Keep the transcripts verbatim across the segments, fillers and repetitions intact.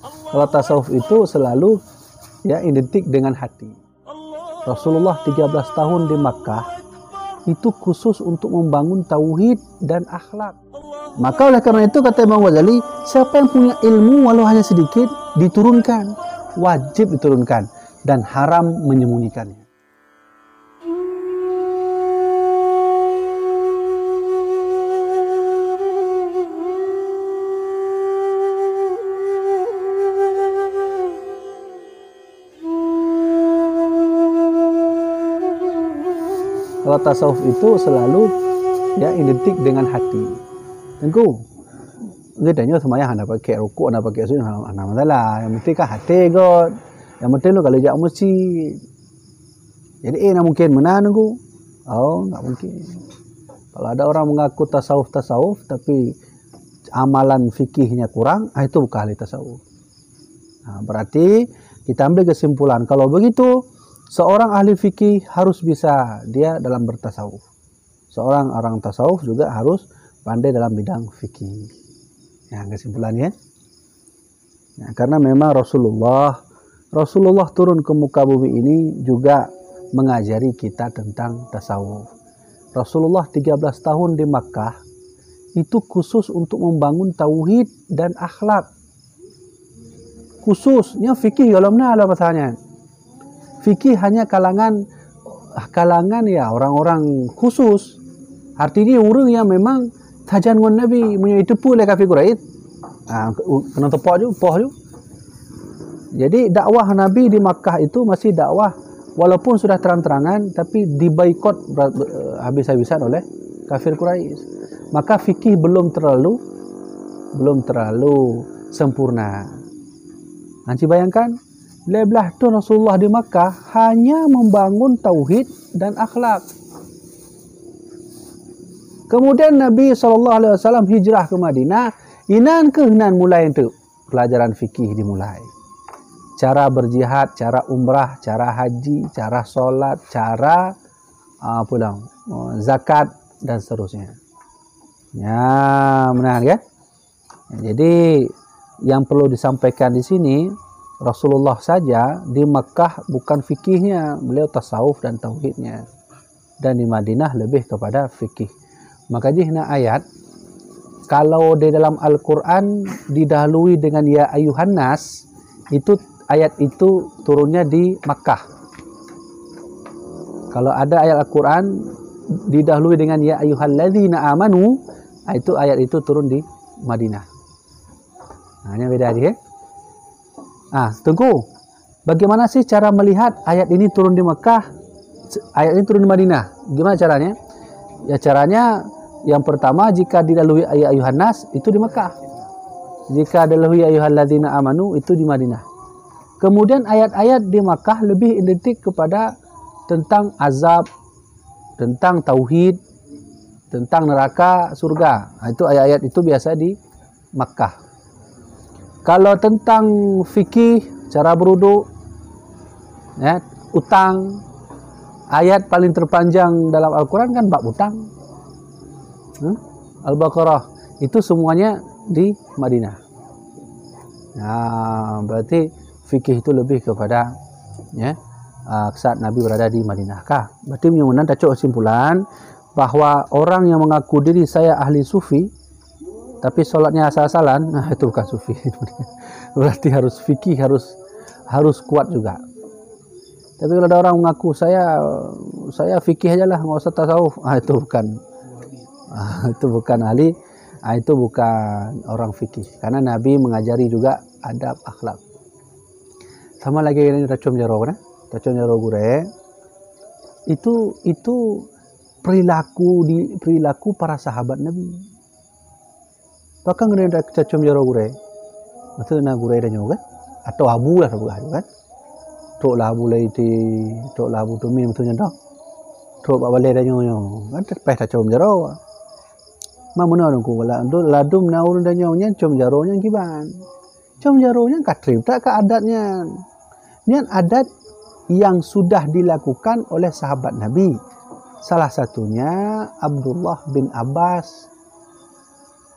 Kalau tasawuf itu selalu, ya, identik dengan hati. Rasulullah tiga belas tahun di Makkah itu khusus untuk membangun tauhid dan akhlak. Maka oleh karena itu kata Imam Ghazali, siapa yang punya ilmu walau hanya sedikit diturunkan, wajib diturunkan dan haram menyembunyikannya. Kalau tasawuf itu selalu, ya, identik dengan hati. Teungku, geutanyoe seumayang hana pakai rukuk, hana pakai sujud, hana, hana masalah. Yang penting kan hati got. Yang penting lu kalau jak masjid. Jadi, eh, nak mungkin meunan, Teungku? Oh, enggak mungkin. Kalau ada orang mengaku tasawuf-tasawuf, tapi amalan fikihnya kurang, ah, itu bukan ahli tasawuf. Nah, berarti kita ambil kesimpulan, kalau begitu, seorang ahli fikih harus bisa dia dalam bertasawuf. Seorang orang tasawuf juga harus pandai dalam bidang fikih. Ya, kesimpulannya. Ya, karena memang Rasulullah, Rasulullah turun ke muka bumi ini juga mengajari kita tentang tasawuf. Rasulullah tiga belas tahun di Makkah itu khusus untuk membangun tauhid dan akhlak. Khusus, nyan fikih gohlom na lom asalnya. Fikih hanya kalangan, kalangan, ya, orang-orang khusus. Artinya ureuëng yang memang sajan ngon Nabi, meunyoe itu pun lé kafir Quraisy. Ha, kena tepok ju, poh ju. Jadi dakwah Nabi di Makkah itu masih dakwah walaupun sudah terang-terangan, tapi diboikot ber-, ber-, habis-habisan oleh kafir Quraisy. Maka fikih belum terlalu, belum terlalu sempurna. Hanci bayangkan, lima belas tahun Rasulullah di Makkah hanya membangun tauhid dan akhlak. Kemudian Nabi sallallahu alaihi wasallam hijrah ke Madinah, inan keuh nan mulai untuk pelajaran fikih dimulai. Cara berjihad, cara umrah, cara haji, cara solat, cara, ah, apa bilang, oh, zakat dan seterusnya. Ya, benar ya? Jadi yang perlu disampaikan di sini, Rasulullah saja di Makkah bukan fikihnya, beliau tasawuf dan tauhidnya. Dan di Madinah lebih kepada fikih. Maka jih na ayat, kalau di dalam Al-Quran didahului dengan ya ayuhan nas, itu ayat itu turunnya di Makkah. Kalau ada ayat Al-Quran didahului dengan ya ayyuhalladzina amanu, ah, itu ayat itu turun di Madinah. Nah, ini beda dia. Ah, Teungku, bagaimana sih cara melihat ayat ini turun di Mekah, ayat ini turun di Madinah? Gimana caranya? Ya, caranya yang pertama, jika didahului ayat ayuhan nas, itu di Mekah. Jika didahului ayyuhalladzina amanu, itu di Madinah. Kemudian ayat-ayat di Makkah lebih identik kepada tentang azab, tentang tauhid, tentang neraka, surga. Ha, itu ayat-ayat itu biasa di Makkah. Kalau tentang fikih, cara beruduk, ya, utang, ayat paling terpanjang dalam Al-Quran kan bab utang. Hmm? Al-Baqarah. Itu semuanya di Madinah. Nah, berarti fikih itu lebih kepada, ya, ah, saat Nabi berada di Madinah kah. Berarti meunyoe meunan tacok kesimpulan bahwa orang yang mengaku diri saya ahli sufi tapi solatnya asal-asalan, nah, itu bukan sufi. Berarti harus fikih, harus, harus kuat juga. Tapi kalau ada orang mengaku saya, saya fikih aja lah, nggak usah tasawuf, ah, itu bukan, ah, itu bukan ahli, ah, itu bukan orang fikih. Karena Nabi mengajari juga adab akhlak. Sama lagi dengan tacom jaroe kan? Tacom jaroe gurée. Itu, itu perilaku di, perilaku para sahabat Nabi. Pakon keuneuk tacom jaroe gurée? Maksudnya gurée tanyoe kan? Atau abu lah sapeugah kan? Trok lah abu Laiti, trok lah abu Tumin maksudnya dah. Trok bak balée tanyoe nyoe. Kan teupeh tacom jaroe. Ma meunoe Teungku, ladum na ureuëng tanyoe nyan com jaroe nyan kiban. Com jaroe nyan ka treb that ka adat nyan. Nyan adat yang sudah dilakukan oleh sahabat Nabi. Salah satunya Abdullah bin Abbas.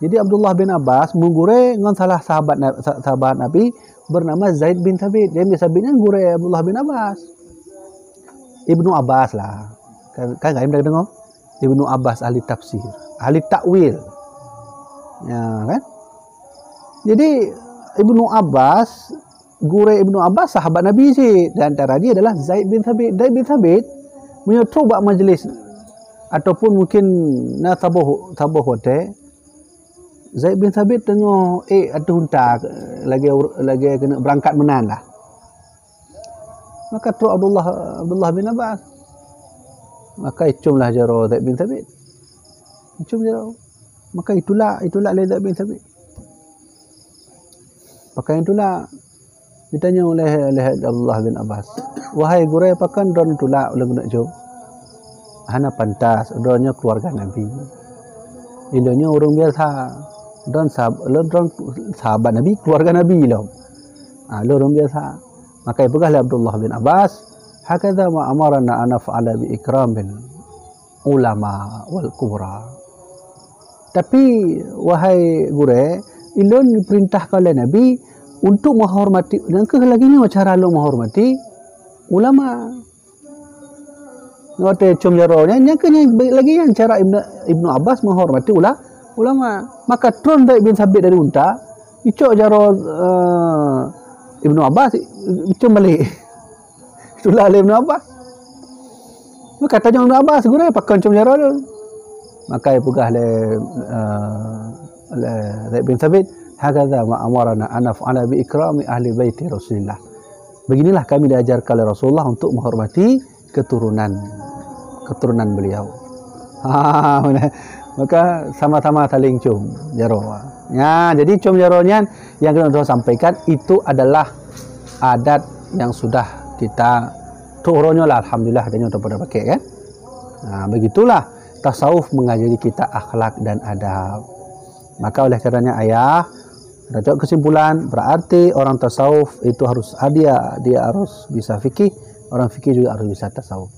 Jadi Abdullah bin Abbas meugurée ngon salah sahabat Na-, sa-, sahabat Nabi bernama Zaid bin Thabit. Zaid bin Thabit nyan gurée Abdullah bin Abbas. Ibnu Abbas lah. Kan, kan, kan dah dengar? Ibnu Abbas ahli tafsir, ahli takwil. Ya, kan? Jadi Ibnu Abbas, gurée Ibnu Abbas sahabat Nabi cit, dan antara jih adalah Zaid bin Thabit. Zaid bin Thabit meunyoe trok bak majlis ataupun mungkin na saboh, saboh watée, Zaid bin Thabit teungoh ék ateueh unta, lagée, lagée keuneuk beurangkat meunan lah. Maka trok Abdullah, Abdullah bin Abbas. Maka icum lah jaroe Zaid bin Thabit. Icum jaroe. Maka itulak, itulak lé Zaid bin Thabit. Pakon itulak? Itanyong lé, lé Abdullah bin Abbas, "Wahai gurée, pakon droen tulak ulôn keuneuk com?" "Hana pantas, droen nyoe keuluwarga Nabi. Ilôn nyoe ureuëng biasa. Droen sahab-, lôn droen sahabat Nabi, keuluwarga Nabi lom. Ah, lôn ureuëng biasa." Maka ipeugah lé Abdullah bin Abbas, "Hakadha ma amarana an naf'ala bi ikramil ulama wal kubra." Tapi, wahai gurée, ilôn dipeurintahkan lé Nabi untuk meuhormati, nyang kheueh lagée nyoe cara lôn meuhormati ulama. Watée com jaroe nyan, nyang kheueh nyan lagée nyan cara Ibnu, Ibnu Abbas meuhormati ula-, ulama. Maka tron Zaid bin Thabit dari unta, icok jaroe, eh, Ibnu Abbas, icom balik. Itulak lé Ibnu Abbas. Maka tanyong Ibnu Abbas, "Gurée, pakon com jaroe lôn?" Maka ipeugah lé, eh, lé Zaid bin Thabit, "Hakadha ma amarana an naf'ala bi ikrami ahli baiti Rasulillah." Beginilah kami diajarkan oleh Rasulullah untuk menghormati keturunan, keturunan beliau. Ha, maka sama-sama saling com jaroe. Ya, jadi com jaroe nyan nyang keuneuk sampaikan, itu adalah adat yang sudah kita trok uroe nyoe lah, alhamdulillah, dan nyoe pada pakai, kan? Nah, begitulah tasawuf mengajari kita akhlak dan adab. Maka oleh karenanya ayah, kita cok kesimpulan, berarti orang tasawuf itu harus, ah, dia, dia harus bisa fikih, orang fikih juga harus bisa tasawuf.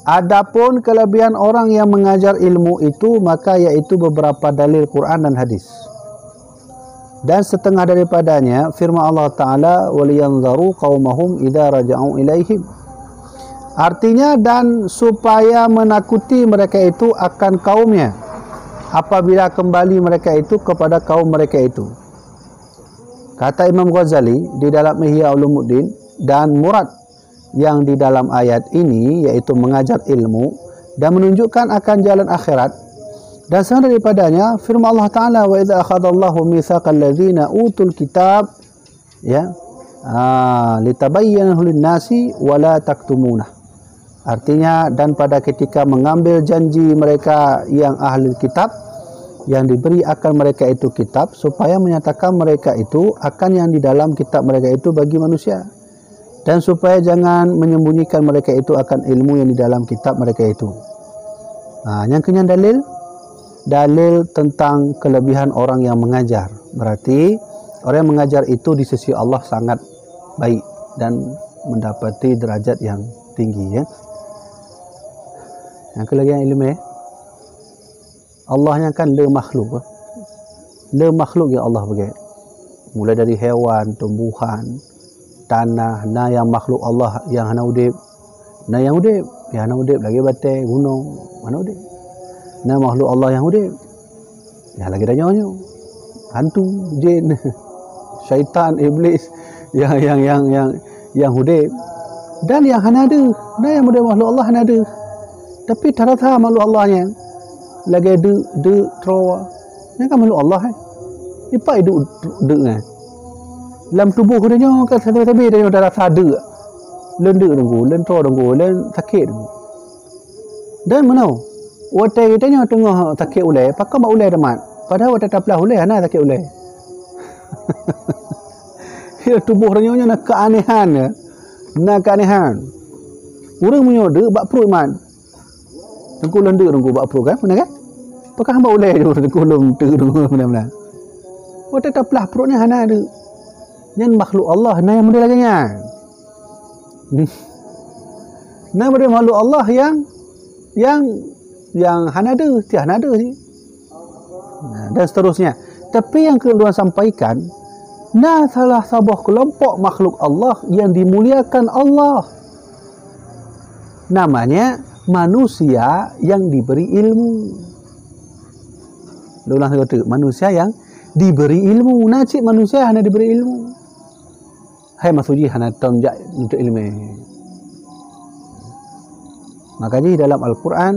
Adapun kelebihan orang yang mengajar ilmu itu, maka yaitu beberapa dalil Quran dan hadis. Dan setengah daripadanya firman Allah Ta'ala, "Waliyanzaru qaumahum idza raja'u ilaihim." Artinya, dan supaya menakuti mereka itu akan kaumnya apabila kembali mereka itu kepada kaum mereka itu. Kata Imam Ghazali di dalam Ihya Ulumuddin, dan murad yang di dalam ayat ini, yaitu mengajar ilmu dan menunjukkan akan jalan akhirat. Dan selain daripadanya, firman Allah Ta'ala, "Wa idza akhadallahu mitsaqal ladzina utul kitab," ya, ah, "litabayyanahu lin-nasi wa la taktumunah." Artinya, dan pada ketika mengambil janji mereka yang ahli kitab, yang diberi akan mereka itu kitab, supaya menyatakan mereka itu akan yang di dalam kitab mereka itu bagi manusia. Dan supaya jangan menyembunyikan mereka itu akan ilmu yang di dalam kitab mereka itu. Ha, nyang keunyan dalil, dalil tentang kelebihan orang yang mengajar. Berarti, orang yang mengajar itu di sisi Allah sangat baik dan mendapati derajat yang tinggi, ya. Nyang keulagi nyang ileumèe, Allah nyan kan le makhluk, eh. Le makhluk nyang Allah bagi. Mulai dari hewan, tumbuhan, tanah, na nyang makhluk Allah nyang hana udép, na nyang udép, nyang hana udép lagèe batèe, gunong, hana udép. Na makhluk Allah nyang udép, nyang lagèe tanyoe nyoe. Hantu, jin, syaitan, iblis, nyang, nyang, nyang, nyang, nyang udép. Dan nyang hana deuh, na nyang model makhluk Allah hana deuh. Tapi tarasa makhluk Allah nyan lagèe deuk, deuk, troe. Nyan kan makhluk Allah, eh. Ipak deuk, deuk nyan. Lam tuboh geutanyoe kan sabe-sabe tanyoe tarasa deuk. Lôn deuk teungku, lôn troe teungku, lôn sakét teungku. Dan meunoe, watèe geutanyoe teungoh sakét ulèe, pakon bak ulèe teumat. Padahai watèe taplah ulèe hana sakét ulèe. Ya, tuboh tanyoe nyoe na keuanehan, ya. Na keuanehan. Ureueng meunyoe deuk bak pruet mat. Teungku lôn deuk teungku bak pruet kan? Meunan kan? Pakon hamba ulèe ju teungku lôn deuk teungku meunan-meunan. Watèe taplah pruet nyan hana deuk. Nyan makhluk Allah na nyang model lagèe nyan. Na model makhluk Allah nyang, nyang, nyang hana deuh, ti hana deuh jih. Nah, dan seterusnya. Tapi nyang keuneuk lôn sampaikan, na salah saboh keulompok makhluk Allah nyang dimuliakan Allah. Namanya manusia yang diberi ilmu. Lôn ulang sigoe teuk, manusia yang diberi ilmu. Na cit manusia hana diberi ilmu. Hai maksud jih hana tom jak nuntut ileumèe. Maka jih dalam Al-Quran,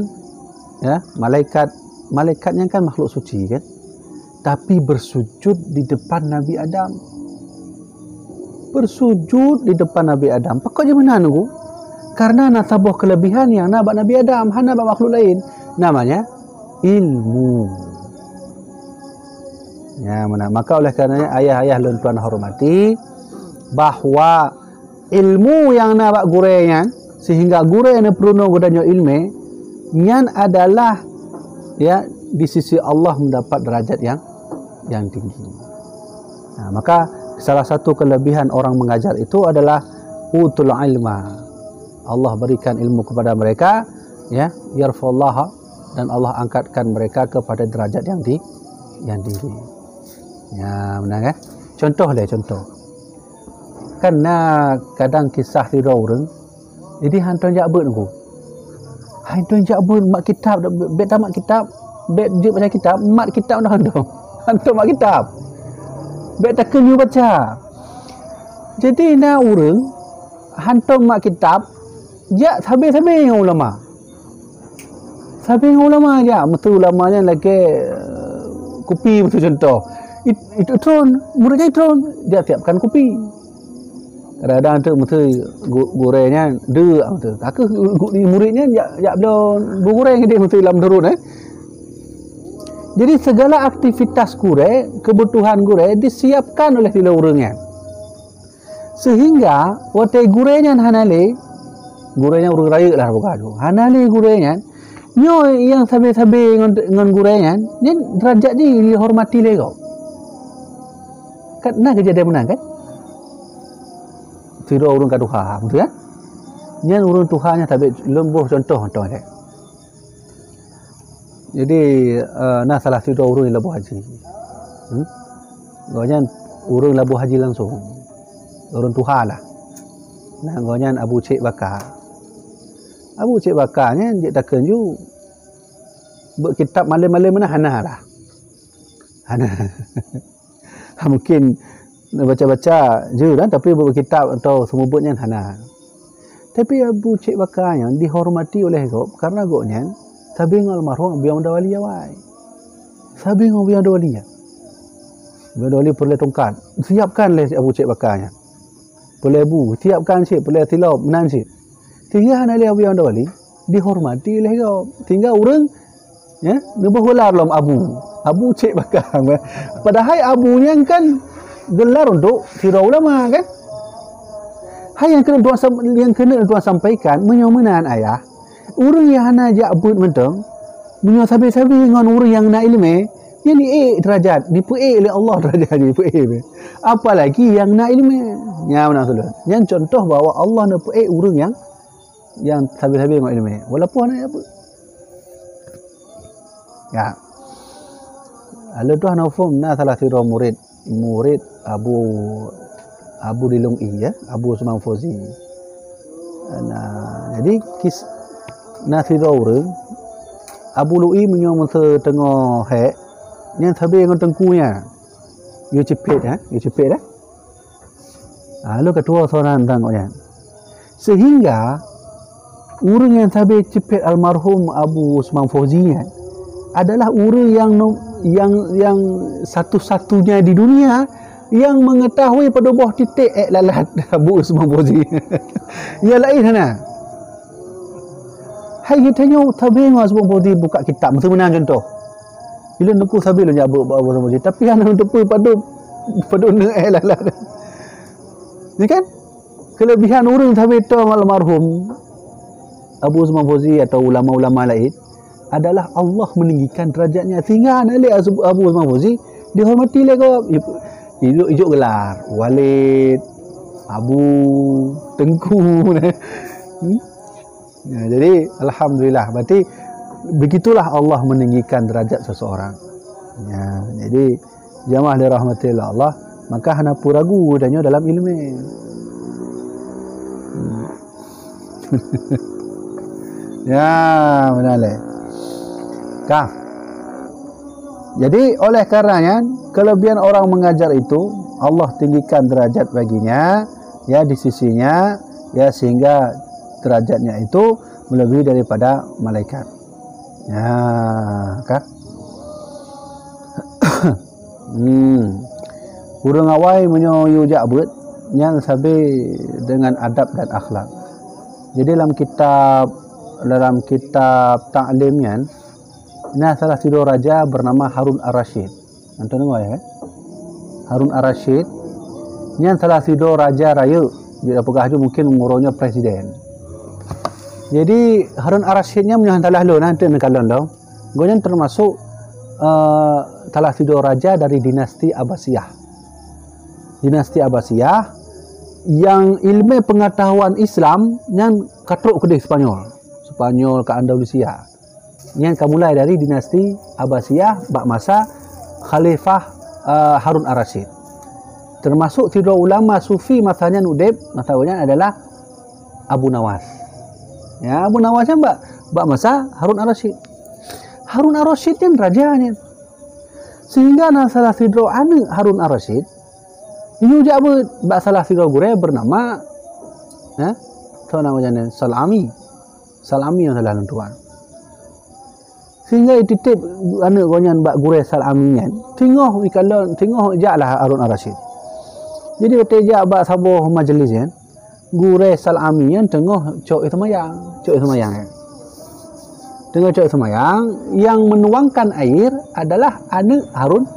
ya, malaikat, malaikat nyan kan makhluk suci kan, tapi bersujud di depan Nabi Adam. Bersujud di depan Nabi Adam. Pakon jih meunan, Guru? Karena na saboh kelebihan nyang na bak Nabi Adam, hana bak makhluk lain. Namanya ilmu. Ya, meunan. Maka oleh karenanya ayah-ayah lôn tuan hormati, bahwa ilmu nyang na bak gurèe nyan, sehingga gurèe neupeurunoe geutanyoe ileumèe, nyan adalah, ya, di sisi Allah mendapat derajat yang, yang tinggi. Nah, maka salah satu kelebihan orang mengajar itu adalah utul ilma. Allah berikan ilmu kepada mereka, ya, yarfa'ullah, dan Allah angkatkan mereka kepada derajat yang di-, yang tinggi. Ya, meunan, eh? Contoh deh, contoh. Kan na kadang kisah sidroe ureueng, jadi hantom jak beuet, Guru. Hantom jak beuet mat kitab, bèk tamat kitab, bèk jeuet baca kitab, mat kitab dah hantom. Hantom mat kitab. Bèk takheun yue baca. Jadi na ureueng hantom mat kitab, jak sabe-sabe ngon ulama. Sabe ngon ulama jak, meuteue ulama nyan lagèe, eh, kupi meuteue contoh. It-, it-, itron, murit nyan itron, jak siapkan kupi. Kadang-kadang teuk meuteue gu-, gurèe nyan deuk meuteue. Ka keuh gu-, gu-, murit nyan jak, jak bloe bu gurèe ngon idéh meuteue lam turun, eh. Jadi segala aktivitas gurèe, kebutuhan gurèe disiapkan oleh sidroe ureueng nyan. Sehingga watèe gurèe nyan hana lé, gurèe nyan ureueng rayeuk lah buka tu. Hana lé gurèe nyan, nyoe nyang sabe-sabe ngon, ngon gurèe nyan, nyan derajat jih dihormati lé gob. Kan na keujadian meunan kan? Sidroe ureueng ka tuha, beutôi kan? Nyan ureueng tuha nyan sabe lôn boh contoh, contoh saja. Jadi, eh, na salah sidroe ureueng laboh haji. Hmm? Gobnyan ureueng laboh haji langsung. Ureueng tuha lah. Nah, gobnyan Abu Cék Baka. Abu Cék Baka nyan jeuet takheun ju beuet kitab malém-malém meunan hana lah. Hana. Ha, mungkin baca-baca je dah, tapi buet kitab atau seumeubeuet nyan hana. Tapi Abu Cék Baka nyan dihormati oleh gob karena gobnyan sabe ngon almarhum Abuya Muda Wali awai. Sabe ngon Abuya Muda Wali nyan. Abuya Muda Wali peureulèe tongkat, siapkan lé Abu Cék Baka nyan. Peureulèe bu, siapkan cit, peureulèe silop, meunan cit. Sehingga hana lé Abuya Muda Wali dihormati oleh gob. Sehingga ureueng, ya, neuboh gelar lom Abu. Abu Cék Baka. Padahai Abu nyan kan gelar untuk sidroe ulama kan. Hai nyang keuneuk tuan sam-, nyang keuneuk tuan sampaikan, meunyoe meunan ayah, ureueng nyang hana jak beuet mantong, meunyoe sabe-sabe ngon ureueng nyang na ileumèe, nyan diék derajat, dipeuék lé Allah derajat jih, dipeuék. Apalagi nyang na ileumèe. Nyan meunan ulôn. Nyan contoh bahwa Allah neupeuék ureueng nyang, nyang sabe-sabe ngon ileumèe. Walaupun hana jak beuet. Ya. Lôn tuan na phôn na salah sidroe murit, murit Abu, Abu Lu'i, ya, Abu Usman Fauzi. Nah, jadi kis-, na sidroe ureueng, Abu Lu'i meunyoe meuteungoh hék, nyan sabe ngon teungku nyan. Yue cipet, ha? Yue cipet, ha? Ha, lôn ka tuwoe soe nan teuntang gobnyan. Sehingga ureueng nyang sabe cipet almarhum Abu Usman Fauzi nyan adalah ureueng nyang no-, nyang, nyang satu-satunya di dunia nyang mengetahui padum boh titek ék lalat Abu Usman Fauzi. Nyang laén hana. Hai geutanyoe sabe ngon Abu Usman Fauzi buka kitab, meunan contoh. Ilôn teungku sabe lôn jak beuet bak Abu Usman Fauzi, tapi hana lôn teupeu padum, padum ék lalat. Ni kan? Kelebihan ureueng sabe tong almarhum Abu Usman Fauzi atau ulama-ulama laén adalah Allah meninggikan derajatnya sehingga hana lé Abu Usman Fauzi dihormati lé gob. Ijok, ijok gelar Walid, Abu, Teungku. Hmm? Ya, jadi alhamdulillah, berarti begitulah Allah meninggikan derajat seseorang. Ya, jadi jamaah dirahmati Allah, maka hana peue ragu tanyoe dalam ilmu. Hmm. Ya, benar leh. Kah. Jadi oleh karenanya kelebihan orang mengajar itu Allah tinggikan derajat baginya, ya, di sisinya, ya, sehingga derajatnya itu melebihi daripada malaikat. Ya, kan? Hmm. Ureuëng awai meunyoe yue jak beuet, nyan sabe dengan adab dan akhlak. Jadi dalam kitab, dalam kitab Ta'lim nyan, na salah sidroe raja bernama Harun Ar-Rasyid. Anton deungoe, ya, kan? Harun Ar-Rasyid nyan salah sidroe raja rayeuk. Jeuet peugah ju mungkin uroe nyoe presiden. Jadi Harun Ar-Rasyid nyan meunyoe hana salah lôn, nanti neukalon lom. Gobnyan termasuk eh, salah sidroe raja dari dinasti Abbasiyah. Dinasti Abbasiyah yang ilmu pengetahuan Islam nyan ka trok keudeh Spanyol. Spanyol ka Andalusia. Nyan ka mulai dari dinasti Abbasiyah bak masa Khalifah eh, Harun Ar-Rasyid. Termasuk sidroe ulama sufi masa nyan udeb, masa nyan adalah Abu Nawas. Ya, Abu Nawas nyan bak, bak masa Harun Ar-Rasyid. Harun Ar-Rasyid nyan raja nyan. Sehingga na salah sidroe aneuk Harun Ar-Rasyid, yue jak beuet bak salah sidroe gurée bernama, eh, soe nama jih nyan? Salami. Salami nyang salah lôn tuan. Sehingga ititip aneuk gobnyan bak gurée Salami nyan. Singoh ikalon, singoh jaklah Harun Ar-Rasyid. Jadi watée jak bak saboh majlis nyan, gurée Salami nyan teungoh cok seumayang, cok seumayang. Teungoh cok seumayang, yang menuangkan air adalah aneuk Harun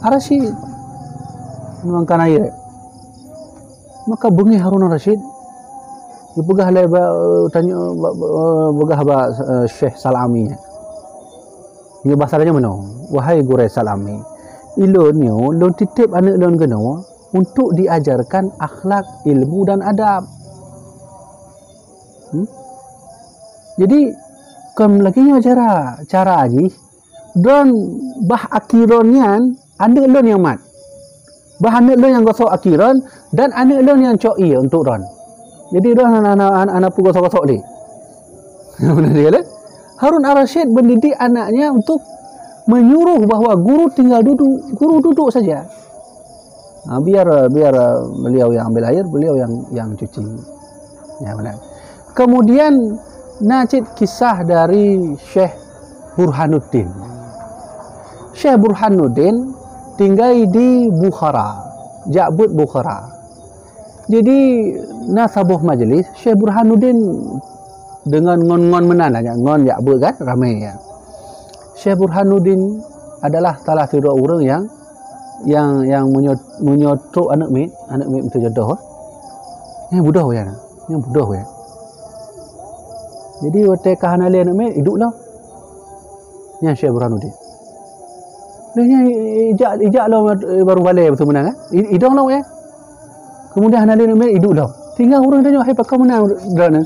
Ar-Rasyid. Menuangkan air. Maka beungéh Harun Ar-Rasyid, dipeugah lé ba-, tanyoe ba-, ba-, peugah bak eh, Syekh Salami nyan. Nyoe bahasa tanyoe meunoe, "Wahai gurée Salami, ilôn nyoe lôn titip aneuk lôn keunoe untuk diajarkan akhlak, ilmu dan adab." Hmm? Jadi kon lagée nyoe cara, cara jih, droen bah aki droen nyan aneuk lôn nyang mat. Bah aneuk lôn nyang gosok aki droen dan aneuk lôn nyang cok ié untuk droen. Jadi droen hana, hana, hana, hana peugosok-gosok lé. Beuna dia lé. Harun Ar-Rasyid mendidik anaknya untuk menyuruh bahwa guru tinggal duduk, guru duduk saja. Ha, biar, biar beliau yang ambil air, beliau yang, yang cuci. Ya, benar. Kemudian na cit kisah dari Syekh Burhanuddin. Syekh Burhanuddin tinggai di Bukhara, jak beuet Bukhara. Jadi na saboh majlis Syekh Burhanuddin dengan ngon-ngon meunan lah, ngon jak beuet kan ramé ya. Syekh Burhanuddin adalah salah sidroe ureuëng yang yang yang meunyoe meunyoe trok aneuk miet, aneuk miet meutujodoh. Nyang budoh ya, nyang budoh ya. Jadi watée ka hana lé aneuk miet, iduek lom. Nyan Syekh Burhanuddin. Lheueh nyan ijak ijak lom baru balée beutôi meunan kan? Idong lom ya. Kemudian hana lé aneuk miet, iduek lom. Tinggai ureuëng tanya, "Hai pakon meunan droeneuh?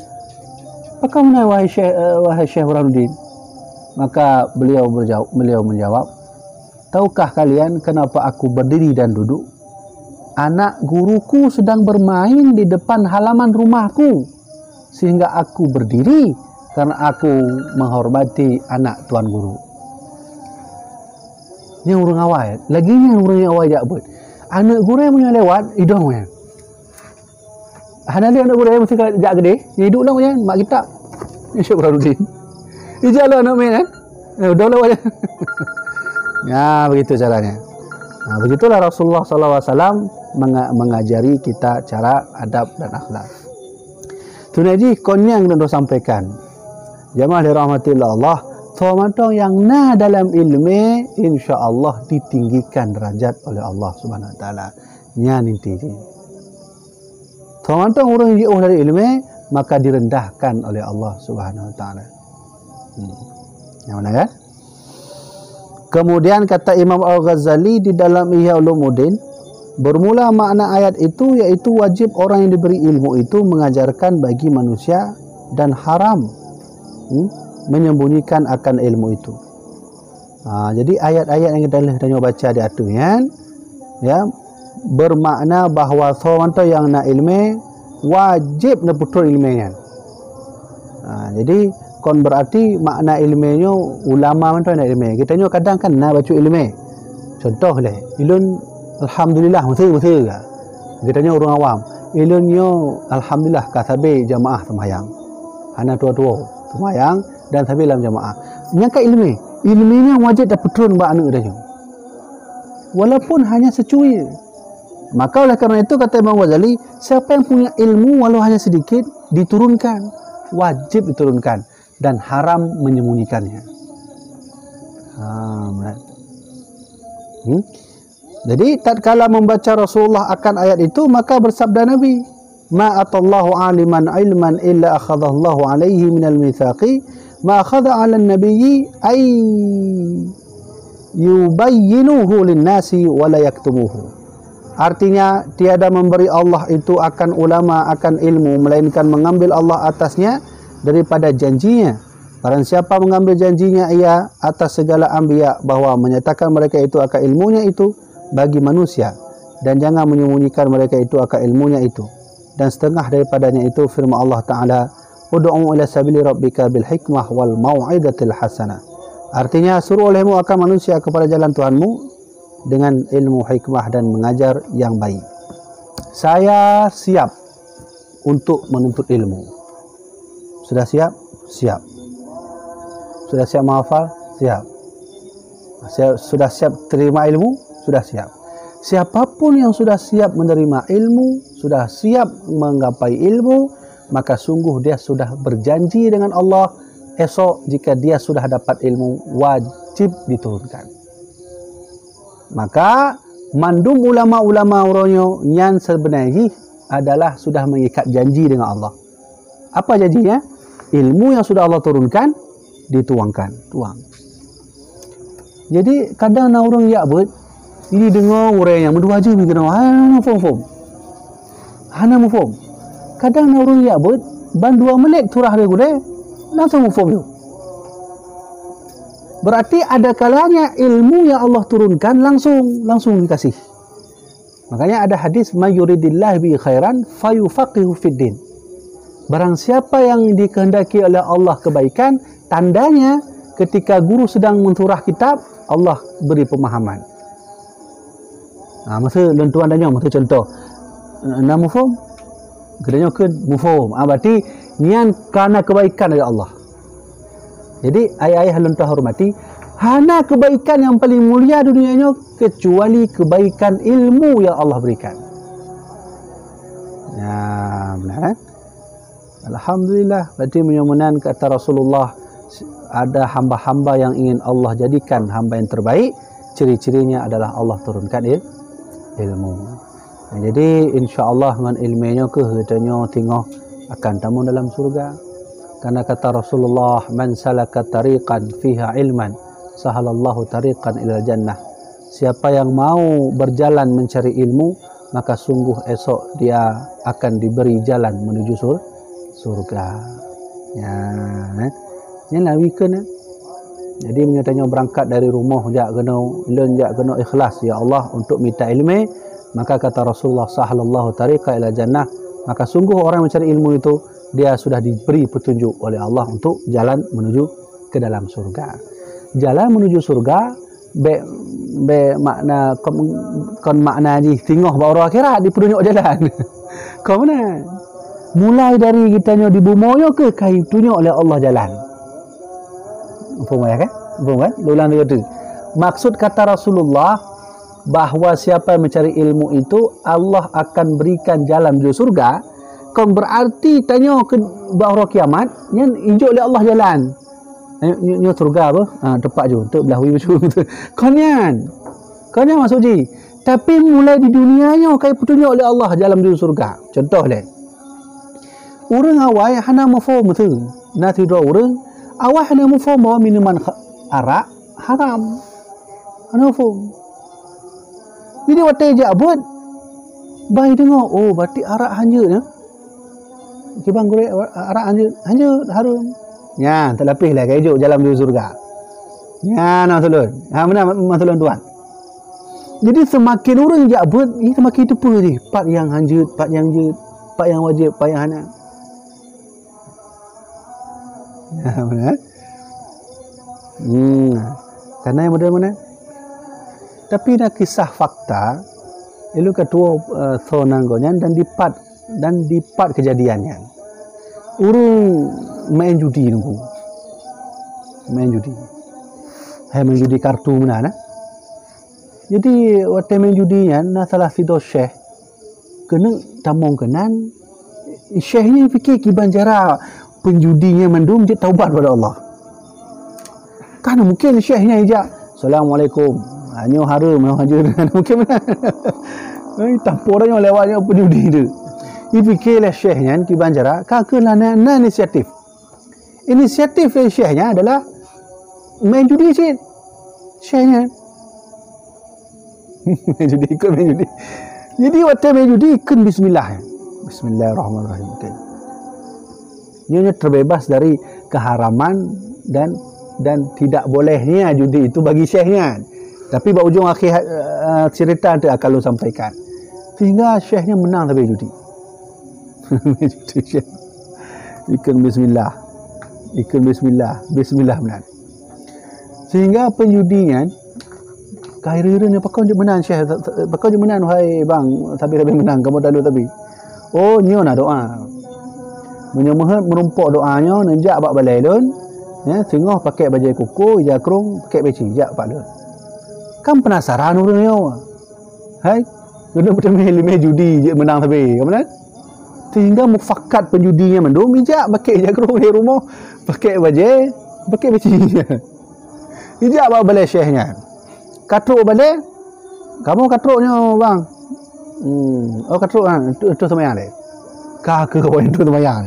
Pakon meunan wahai Syekh eh, wahai Syekh Burhanuddin?" Maka beliau berjawab, beliau menjawab, "Tahukah kalian kenapa aku berdiri dan duduk? Anak guruku sedang bermain di depan halaman rumahku, sehingga aku berdiri karena aku menghormati anak tuan guru." Nyan ureuëng awai. Lagi nyan ureuëng awai jak beuet. Aneuk gurée meunyoe lewat, idong ya. Hana lé aneuk gurée meusti ka jak keudeh, iduek lom nyan mak kitab. Syekh Burhanuddin. Ijak lom aneuk miet kan? Eh, udah lewat. Ya, begitu caranya. Nah, begitulah Rasulullah sallallahu alaihi wasallam menga- mengajari kita cara adab dan akhlak. Tunai jih kon nyang keuneuk sampaikan. Jamaah dirahmati Allah, soe mantong nyang na dalam ilmu, insya Allah ditinggikan derajat oleh Allah Subhanahu Wa Taala. Nyan inti jih. Soe mantong ureuëng jiôh dari ilmu, maka direndahkan oleh Allah Subhanahu Wa Taala. Hmm. Nyang mana kan? Kemudian kata Imam Al-Ghazali di dalam Ihya Ulumuddin, bermula makna ayat itu yaitu wajib orang yang diberi ilmu itu mengajarkan bagi manusia dan haram hmm, menyembunyikan akan ilmu itu. Ha, jadi ayat-ayat nyang ka lheueh tanyoe baca di ateueh nyan, ya, bermakna bahwa soe mantong nyang na ileumèe wajéb neupeutrön ileumèe nyan. Ha, jadi kon berarti makna ileumèe nyoe ulama mantong na ileumèe. Geutanyoe kadang kan na bacut ileumèe. Contoh lé, ulôn alhamdulillah meuseu-meuseu ka. Geutanyoe ureuëng awam, ulôn nyoe alhamdulillah ka sabe jamaah seumayang. Hana tuwoe-tuwoe seumayang dan sabe lam jamaah. Nyang ka ileumèe, ileumèe nyan wajéb tapeutrön bak aneuëk tanyoe. Walaupun hanya secuil. Maka oleh karena itu kata Imam Ghazali, siapa yang punya ilmu walau hanya sedikit diturunkan, wajib diturunkan dan haram menyembunyikannya. Ha, benar. Hmm? Jadi tatkala membaca Rasulullah akan ayat itu, maka bersabda Nabi, "Ma atallahu aliman ilman illa akhadhallahu alaihi minal mitsaqi ma akhadha 'alan nabiyyi ay yubayyinuhu lin-nasi wa la yaktumuhu." Artinya, tiada memberi Allah itu akan ulama akan ilmu melainkan mengambil Allah atasnya daripada janjinya. Barang siapa mengambil janjinya ia atas segala anbiya bahwa menyatakan mereka itu akan ilmunya itu bagi manusia dan jangan menyembunyikan mereka itu akan ilmunya itu. Dan setengah daripadanya itu firman Allah Ta'ala, "Ud'u ila sabili rabbika bil hikmah wal mau'izatil hasanah." Artinya, suruh olehmu akan manusia kepada jalan Tuhanmu dengan ilmu hikmah dan mengajar yang baik. Saya siap untuk menuntut ilmu. Sudah siap? Siap. Sudah siap menghafal? Siap. Siap, sudah siap terima ilmu? Sudah siap. Siapapun yang sudah siap menerima ilmu, sudah siap menggapai ilmu, maka sungguh dia sudah berjanji dengan Allah, esok jika dia sudah dapat ilmu, wajib diturunkan. Maka mandum ulama-ulama uroe nyoe nyan sebenarnya jih adalah sudah mengikat janji dengan Allah. Apa janjinya? Ilmu yang sudah Allah turunkan dituangkan, tuang. Jadi kadang na ureuëng jak beuet, ini deungoe ureuëng nyang meudua jeuem keunoe, hana muphom-phom. Hana muphom. Kadang na ureuëng jak beuet, ban dua menit turah dari gurée, langsung muphom tu. Berarti ada kalanya ilmu yang Allah turunkan langsung, langsung dikasih. Makanya ada hadis, "May yuridillahu bihi khairan fayufaqihu fid din." Barang siapa yang dikehendaki oleh Allah kebaikan, tandanya ketika guru sedang mensurah kitab, Allah beri pemahaman. Ha, masa lôn tuan tanya, masa contoh, na muphom? Geutanyoe kheun muphom. Ah, berarti nyan karena kebaikan dari Allah. Jadi, ayah-ayah lôn terhormati, hana kebaikan yang paling mulia dunia nyoe kecuali kebaikan ilmu yang Allah berikan. Ya, benar kan? Alhamdulillah, berarti meunyoe meunan kata Rasulullah, ada hamba-hamba yang ingin Allah jadikan hamba yang terbaik, ciri-cirinya adalah Allah turunkan il-, ilmu. Nah, jadi insya Allah ngon ilmu nyoe keuh geutanyoe tingoh akan tamong dalam surga. Karena kata Rasulullah, "Man salaka tariqan fiha ilman, sahalallahu tariqan ilal jannah." Siapa yang mau berjalan mencari ilmu, maka sungguh esok dia akan diberi jalan menuju sur-, surga. Ya, eh. Nyan lah weekend, eh. Jadi meunyoe tanyoe berangkat dari rumoh jak keunoe, lôn jak keunoe ikhlas, ya Allah, untuk mita ilmu, maka kata Rasulullah, "Sahalallahu tariqa ila jannah," maka sungguh orang mencari ilmu itu, dia sudah diberi petunjuk oleh Allah untuk jalan menuju ke dalam surga. Jalan menuju surga, bèk, bèk makna kon, kon makna jih tingoh bak uroe akhirat dipeutunyok jalan. Kon meunan. Mulai dari geutanyoe di bumoe nyoe keuh ka jitunyok lé Allah jalan. Muphom ya kan? Muphom kan? Ulang lagi tu. Maksud kata Rasulullah bahwa siapa yang mencari ilmu itu Allah akan berikan jalan menuju surga. Kon berarti tanyoe keu bak uroe kiamat nyan ijok lé Allah jalan. Nyoe, nyoe, nyoe surga apa? Ha, teumpat ju, untuk belah wi besu. Kon nyan. Kon nyan maksud jih. Tapi mulai di dunia nyoe ka jipeutunyok lé Allah jalan menuju surga. Contoh lé. Ureuëng awai hana muphom tu. Na sidroe ureuëng awai hana muphom bahwa minuman kha-, arak haram. Hana muphom. Jadi watèe jak beuet, bah deungoe, oh, berarti arak hanjeuet, ya. Kiban gurèe, arak hanjeuet, hanjeuet, haram. Nyan, teulapeh lah ka ijok jalan menuju surga. Nyan maksud lôn. Ha, meunan maksud lôn tuan. Jadi seumaken ureuëng jak beuet, ih, seumaken teupeue jih pat nyang hanjeuet, pat nyang jeuet, pat nyang wajéb, pat nyang hana. Ha, meunan. Hmm. Kana nyang model meunan. Tapi na kisah fakta, ilôn ka tuwoe, eh, soe nan gobnyan dan dipat, dan dipat keujadian nyan. Ureuëng main judi nunggu. Main judi. Hai main judi kartu meunan, eh. Jadi watée main judi nyan na salah sidroe syekh keuneuk tamong keunan, syekh nyan pike kiban cara peunjudi nyan mandum jeuet taubat bak Allah. Kan mungken syekh nyan ijak, "Assalamualaikum." Ha, nyoe hareuem, nyoe hanjeuet. Mungken meunan. Eh, tampor nyoe lewat nyoe peunjudi tu. Ipike lé syekh nyan kiban cara, ka keuh na, na inisiatif. Inisiatif lé syekh nyan adalah main judi cit. Syekh nyan. Main judi, ikut main judi. Jadi watée main judi, ikheun bismillah. Bismillahirrahmanirrahim. Okey. Nyoe, nyoe terbebas dari keharaman dan, dan tidak bolehnya judi itu bagi syekh nyan. Tapi bak ujong akhé, eh, cerita tu akan lôn sampaikan. Sehingga syekh nyan meunang sabe judi. Ikheun bismillah. Ikheun bismillah. Bismillah meunan. Sehingga peunjudi nyan, ka hireuen-hireuen nyan, "Pakon jeuet meunan, Syekh? Pakon jeuet meunan, wahai bang, sabe-sabe meunan, kamoe talu sabe?" "Oh, nyoe na doa. Meunyoe meuheuet meurumpok doa nyoe, neujak bak balée lôn, ya, singoh pakèk bajée koko, ija krông, pakèk peci, jak bak lôn." Kan penasaran ureuëng nyoe. Hai, keuneuk peuteumé limé judi jeuet meunang sabe, ka meunan? Sehingga mufakat peunjudi nyan mandum ijak pakèk ija krông di rumoh, pakèk bajée, pakèk peci. Ijak bak balée syekh nyan. Ka trok balée, "Kamoe ka trok nyoe, bang." "Hmm, oh ka trok, ha, tu, tu seumayang deh." Ka keuh awaknyan tu seumayang.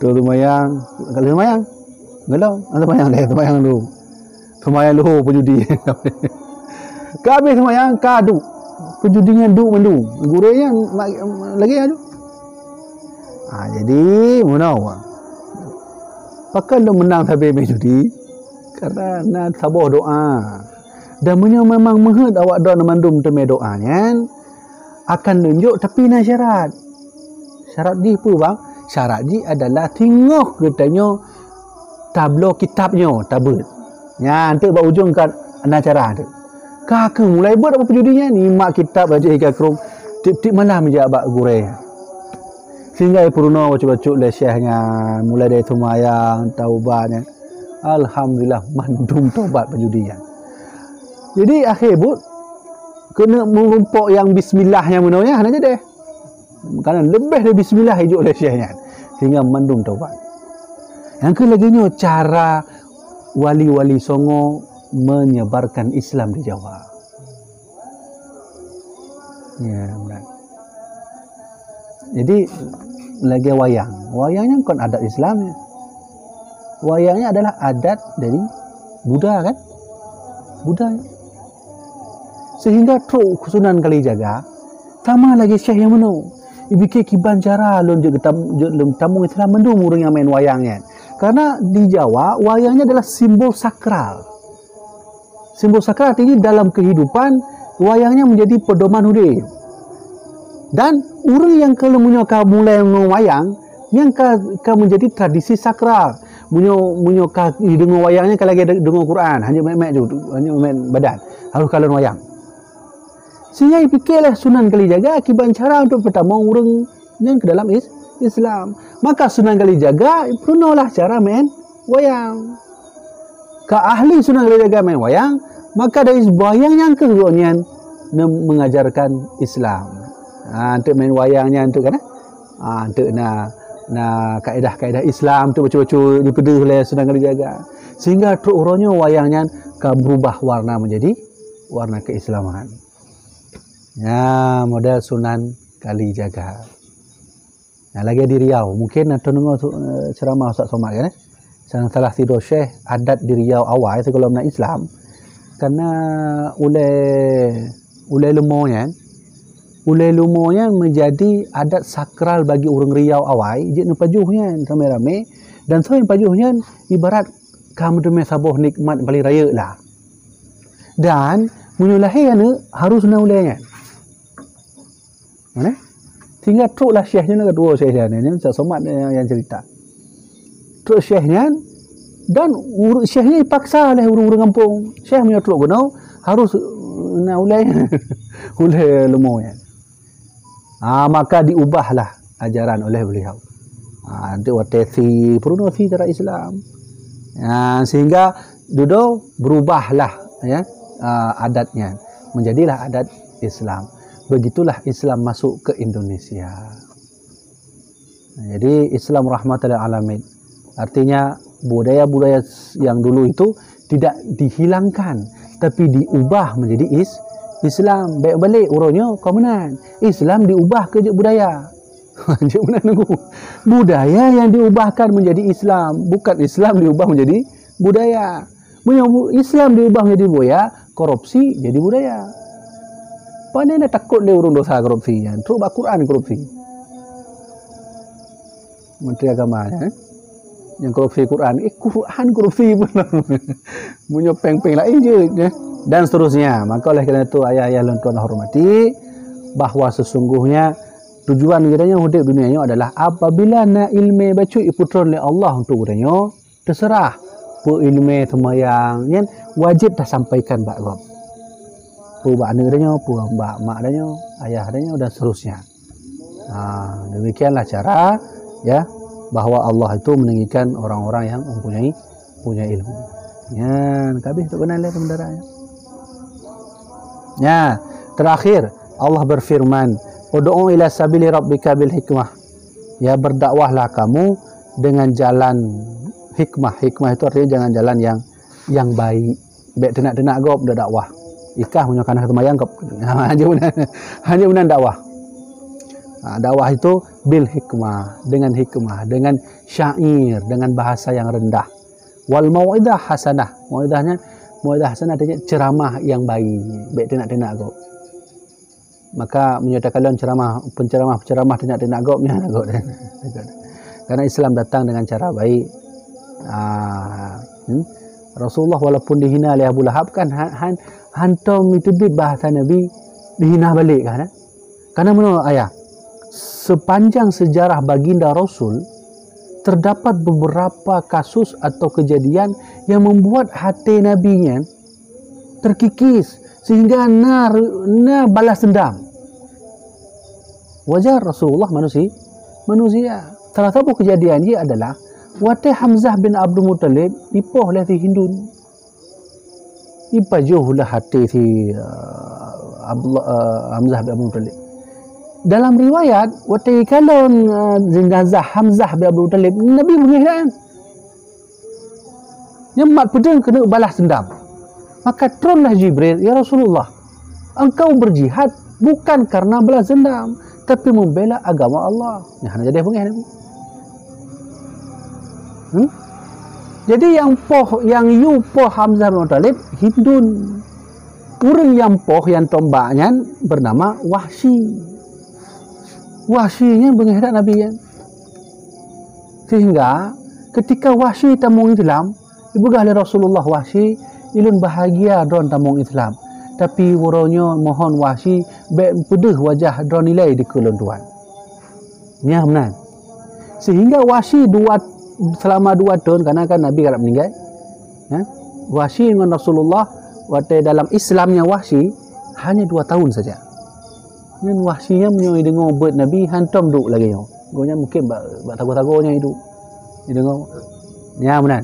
Tu seumayang, ka lheueh seumayang. Gelom, seumayang deh, seumayang dulu. Seumayang luhô peujudi. Ka habéh seumayang, ka duek. Peujudi nyan duek mandum. Gurée nyan ma-, lagée aju. Ha, jadi, meunoe. Pakon lôn meunang sabe main judi? Karena na saboh doa. Dan meunyoe memang meuheuet awak droe mandum teumé doa nyan, akan lôn jok, tapi na syarat. Syarat jih peue, bang? Syarat jih adalah singoh geutanyoe tabloe kitab nyoe, tabeuet. Nyan teuk bak ujong ka na cara teuk. Ka keuh mulai beuet apa peujudi nyan, nyimak kitab aja ika krông, tiep-tiep malam jak bak gurée. Sehingga peurunoe bacut-bacut lé syekh nyan, mulai dari seumayang, taubat nyan. Alhamdulillah, mandum taubat peujudi nyan. Jadi, akhé buet, keuneuk meurumpok nyang bismillah nyang meunoe nyan hana jadi. Karena leubeh dari bismillah ijok lé syekh nyan. Sehingga mandum taubat. Nyang keu lagée nyoe cara wali-wali songo menyebarkan Islam di Jawa. Ya, benar. Jadi, lagée wayang. Wayang nyan kon adat Islam. Wayang nyan adalah adat dari Buddha, kan? Buddha. Sehingga trok Sunan Kalijaga, sama lagée syekh nyang meunoe. Ipike kiban cara lôn jeuet geutam-, jeuet lôn tamong Islam mandum ureuëng nyang main wayang nyan. Karena di Jawa, wayang nyan adalah simbol sakral. Simbol sakral artinya dalam kehidupan, wayang nyan menjadi pedoman udeb. Dan ureuëng nyang ka lheueh meunyoe ka mulai ngon wayang, nyan ka, ka menjadi tradisi sakral. Meunyoe, meunyoe ka deungoe wayang nyan ka lagée de-, deungoe Quran, hana meuet-meuet ju, hana meuet badan. Harôh kalon wayang. Sehingga ipike lé Sunan Kalijaga kiban cara untuk peutamong ureuëng nyan ke dalam is-, Islam. Maka Sunan Kalijaga peurunoe lah cara main wayang. Ka ahli Sunan Kalijaga main wayang, maka dari wayang nyan keuh gobnyan ne-, mengajarkan Islam. Ha, untuk main wayang nyan tu kan, eh? Ha, untuk na, na kaedah-kaedah Islam tu bacut-bacut dipeudeuh lé Sunan Kalijaga. Sehingga trok uroe nyoe wayang nyan ka berubah warna menjadi warna keislaman. Ya, model Sunan Kalijaga. Nah, lagée di Riau, mungkin na tadeungoe su-, eh, ceramah Ustaz Somad kan, eh? Sang salah sidroe syekh adat di Riau awai sigohlom na Islam. Karena ulée, ulée leumo nyan, ulée leumo nyan menjadi adat sakral bagi ureuëng Riau awai, jeuet neupajoh nyan ramé-ramé. Dan soe nyang pajoh nyan ibarat Ka meuteumé saboh nikmat paléng rayeuk lah. Dan meunyoe lahé aneuk harus na ulée nyan. Mana? Sehingga trok lah syekh nyan, ka dua syekh nyan, nyan Ustaz Somad nyang, nyang cerita. Trok syekh nyan dan ureuëng syekh nyan dipaksa oleh ureuëng-ureuëng kampung. Syekh meunyoe trok keunoe harus, eh, na ulée, ulée leumo nyan. Ah, maka diubahlah ajaran oleh beliau. Ah, untuk watée si peurunoe si cara Islam. Ah, sehingga dudoe berubahlah, ya, ah, adatnya. Menjadilah adat Islam. Begitulah Islam masuk ke Indonesia. Jadi Islam rahmatan lil alamin. Artinya budaya-budaya yang dulu itu tidak dihilangkan, tapi diubah menjadi is-, Islam. Baik balik uroe nyoe ka meunan. Islam diubah ke jeuet budaya. Jeuet meunan nunggu. Budaya yang diubahkan menjadi Islam, bukan Islam diubah menjadi budaya. Meunyoe bu-, Islam diubah menjadi budaya, korupsi jadi budaya. Pane na takot lé ureuëng dosa korupsi nyan. Trok bak Quran korupsi. Menteri Agama, eh? Yang korupsi Quran. Eh, Quran korupsi pun. Meunyoe péng-péng laén jeuet, eh? Dan seterusnya. Maka oleh kerana itu, ayah-ayah lôn tuan hormati, bahwa sesungguhnya tujuan geutanyoe udeb dunia nyoe adalah apabila na ileumé bacut ipeutron lé Allah untuk geutanyoe, terserah peu ileumé seumayang nyan wajib tasampaikan bak gob. Peu bak aneuk tanyoe, peu bak mak tanyoe, ayah tanyoe dan seterusnya. Ha, demikianlah cara, ya, bahwa Allah itu meninggikan orang-orang yang mempunyai, punya ilmu. Nyan, kabeh tu kenal lé sementara, ya. Ya, terakhir Allah berfirman, "Ud'u ila sabili rabbika bil hikmah." Ya, berdakwahlah kamu dengan jalan hikmah. Hikmah itu artinya jangan jalan yang, yang baik. Bèk teunak-teunak gob dak dakwah. Ikah meunyoe kana seumayang gob. Hanya meunan, hanya meunan dakwah. Ha, dakwah itu bil hikmah, dengan hikmah, dengan syair, dengan bahasa yang rendah. Wal mau'izah hasanah. Mau'izahnya, mau'izah hasanah artinya ceramah yang baik. Bèk teunak-teunak gob. Maka meunyoe takalon ceramah, penceramah-penceramah teunak-teunak gob nyan gob. Karena Islam datang dengan cara baik. Ah, hmm? Rasulullah walaupun dihina oleh Abu Lahab kan han, han, hantom itu bit bahasa Nabi dihina balik kan? Karena menurut ayah, sepanjang sejarah baginda Rasul terdapat beberapa kasus atau kejadian yang membuat hati Nabi nyan terkikis sehingga na, na balas dendam. Wajar Rasulullah manusia, manusia. Salah satu kejadian dia adalah watèe Hamzah bin Abdul Muttalib dipoh lé si Hindun. Ipajoh lah até si, uh, Abdullah, uh, Hamzah bin Abdul Muttalib. Dalam riwayat, watèe ikalon, uh, jenazah Hamzah bin Abdul Muttalib, Nabi beungéh kan? Nyan mat peudeueng keuneuk balas dendam. Maka tronlah Jibril, "Ya Rasulullah, engkau berjihad bukan karena balas dendam, tapi membela agama Allah." Nyan hana jadi beungéh Nabi. Hmm? Jadi nyang poh, nyang yue poh Hamzah bin Muttalib, Hindun. Ureuëng nyang poh nyang tombak nyan bernama Wahsyi. Wahsyi nyan beungéh that Nabi nyan. Sehingga ketika Wahsyi tamong Islam, ipeugah lé Rasulullah Wahsyi, "Ulôn bahagia droen tamong Islam. Tapi uroe nyoe mohon Wahsyi bèk peudeuh wajah droen ilèe dikeue lôn tuan." Nyan meunan. Sehingga Wahsyi dua, selama dua thon, karena kan Nabi galak meninggai. Ha? Wahsyi ngon Rasulullah, watèe dalam Islamnya Wahsyi, hanya dua tahun saja. Nyan Wahsyi nyan meunyoe deungoe beuet Nabi, hantom duek lagèe nyoe. Gobnyan mungkin bak, bak sagoe-sagoe nyan iduek. Deungoe. Nyan meunan.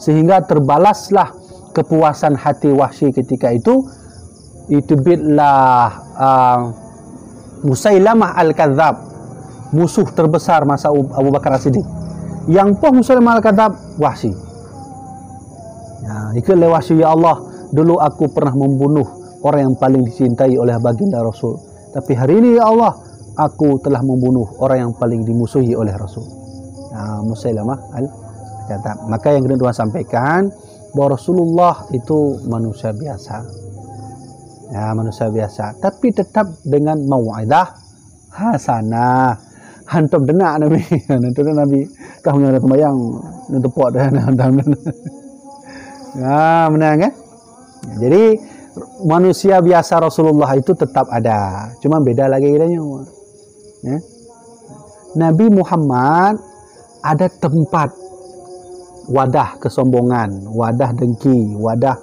Sehingga terbalaslah kepuasan hati Wahsyi ketika itu, iteubietlah, ah, Musailamah Al-Kadzab, musuh terbesar masa Abu, Abu Bakar As-Siddiq. Nyang poh Musailamah Al-Kadzab, Wahsyi. Ya, ikheun lé Wahsyi, "Ya Allah, dulu aku pernah membunuh orang yang paling dicintai oleh Baginda Rasul. Tapi hari ini, ya Allah, aku telah membunuh orang yang paling dimusuhi oleh Rasul." Ya, Musailamah Al-Kadzab. Maka nyang keuneuk tuan sampaikan, bahwa Rasulullah itu manusia biasa. Ya, manusia biasa, tapi tetap dengan mau'izah hasanah. Hantom teunak Nabi. Hantom teunak Nabi. Kah meunyoe na seumayang, neuteupeue dah, hantom. Ha, benar kan? Jadi, manusia biasa Rasulullah itu tetap ada. Cuma beda lagi kita nyoe. Ya. Nabi Muhammad ada tempat wadah kesombongan, wadah dengki, wadah,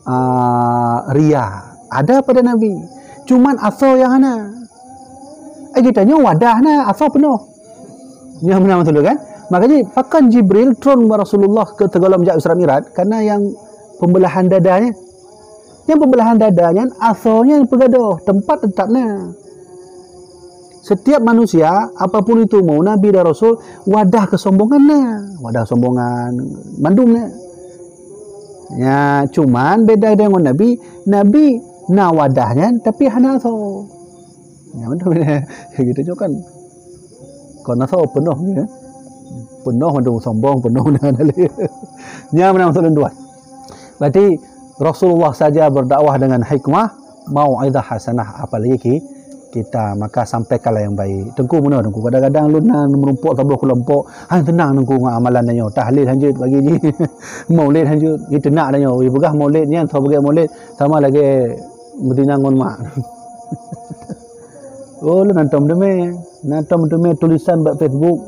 ah, ria. Ada pada Nabi. Cuman asoe yang hana. Eh, kita nyoe wadah na, asoe penuh. Nyoe meunan beutôi kan? Makanya, pakon Jibril turun bak Rasulullah ke teugolom jak Isra Mi'raj? Karena yang pembelahan dada nyan. Nyang pembelahan dada nyan asoe nyan peugadôh, tempat teutap na. Setiap manusia, apapun itu, mau nabi dan rasul, wadah kesombongan na. Wadah kesombongan, mandum na. Ya, cuman beda dengan Nabi, Nabi na wadah nyan, tapi hana asoe. Ya, betul. Gitu juga kan. Kon asoe penuh, ya. Penuh mandum sombong, penuh na dalil. Nyan meunan maksud lôn tuan. Berarti Rasulullah saja berdakwah dengan hikmah, mau'izah hasanah, apalagi ki-, kita, maka sampaikanlah yang baik. Teungku meunoe, Teungku, kadang-kadang lôn na meurumpok saboh kelompok, han teunang Teungku ngon amalan tanyoe, tahlil hanjeuet pagi jih, maulid hanjeuet, iteunak tanyoe, ipeugah maulid nyan, soe peugah maulid, sama lagèe beuzina ngon mak. Oh, lôn hantom teumé. Hantom teumé tulisan bak Facebook,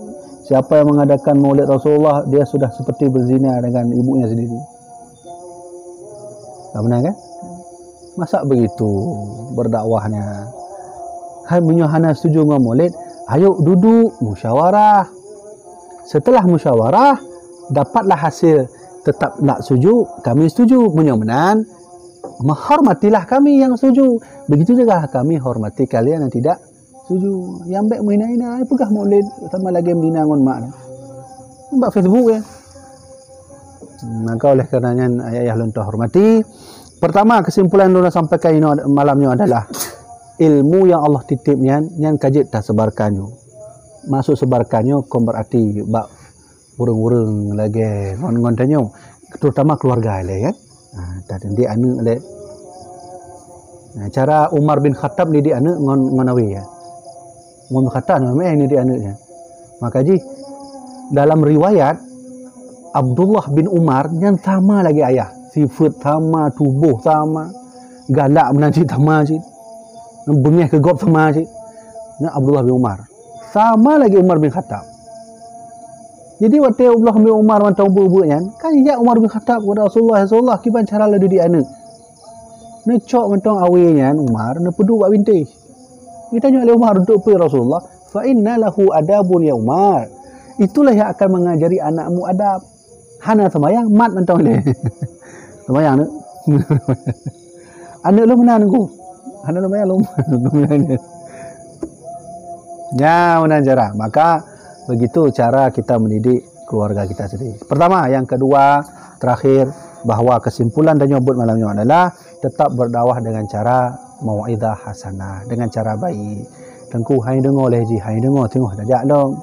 "Siapa yang mengadakan Maulid Rasulullah, dia sudah seperti berzina dengan ibunya sendiri." Ka beuna kan? Masa begitu berdakwahnya? Hai, meunyoe hana setuju ngon Maulid, ayo duduk musyawarah. Setelah musyawarah, dapatlah hasil tetap nak setuju, kami setuju. Meunyoe meunan, menghormatilah kami yang setuju. Begitu juga kami hormati kalian yang tidak setuju. Nyang bèk meuhina-hina, peugah Maulid sama lagèe meuhina ngon mak. Bak Facebook ya. Maka oleh karena nyan, ayah-ayah lôn hormati, pertama, kesimpulan lôn sampaikan inoe malam nyoe adalah ilmu yang Allah titip nyan, nyan ka jeuet tasebarkan nyoe. Maksud sebarkan nyoe kon berarti bak ureueng-ureueng lagèe ngon, ngon tanyoe, terutama keluarga lé kan. Ha, tadidik aneuk lé. Nah, cara Umar bin Khattab didik aneuk ngon, ngon awé ya. Umar bin Khattab memang didik aneuknya. Maka jih dalam riwayat Abdullah bin Umar nyan sama lagèe ayah, sifat sama, tuboh sama, galak meunan cit sama cit, beungèh keu gob sama cit. Nyan Abdullah bin Umar. Sama lagèe Umar bin Khattab. Jadi watèe Abdullah bin Umar mantong beuet-beuet nyan, kan jak Umar bin Khattab kepada Rasulullah, "Ya Rasulullah, kiban cara lôn didik aneuk?" Neucok mantong awé nyan Umar, neupeuduek bak bintéh. Geutanyoe lé Umar, "Untuk peue ya Rasulullah?" "Fa inna lahu adabun ya Umar." Itulah yang akan mengajari anakmu adab. Hana seumayang, mat mantong lé. Seumayang aneuk. Aneuk lôn meunan Teungku. Aneuk lôn seumayang lôn. Ya, meunan cara. Maka begitu cara kita mendidik keluarga kita sendiri. Pertama, yang kedua, terakhir, bahwa kesimpulan tanyoe buet malam nyoe adalah tetap berdakwah dengan cara mau'izah hasanah, dengan cara baik. Teungku, hai deungoe lé jih, hai deungoe, teungoh tajak lom.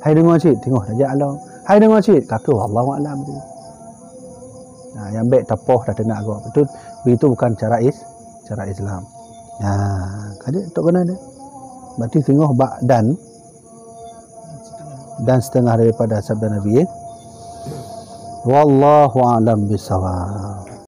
Hai deungoe cit, teungoh tajak lom. Hai deungoe cit, ka keuh, wallahu a'lam. Nah, nyang bèk tapoh, tateunak gob. Betul, itu bukan cara is-, cara Islam. Nah, ka jeuet tok keunan deh. Berarti teungoh bak dan, dan setengah daripada sabda Nabi, ya. Wallahu a'lam bishawab.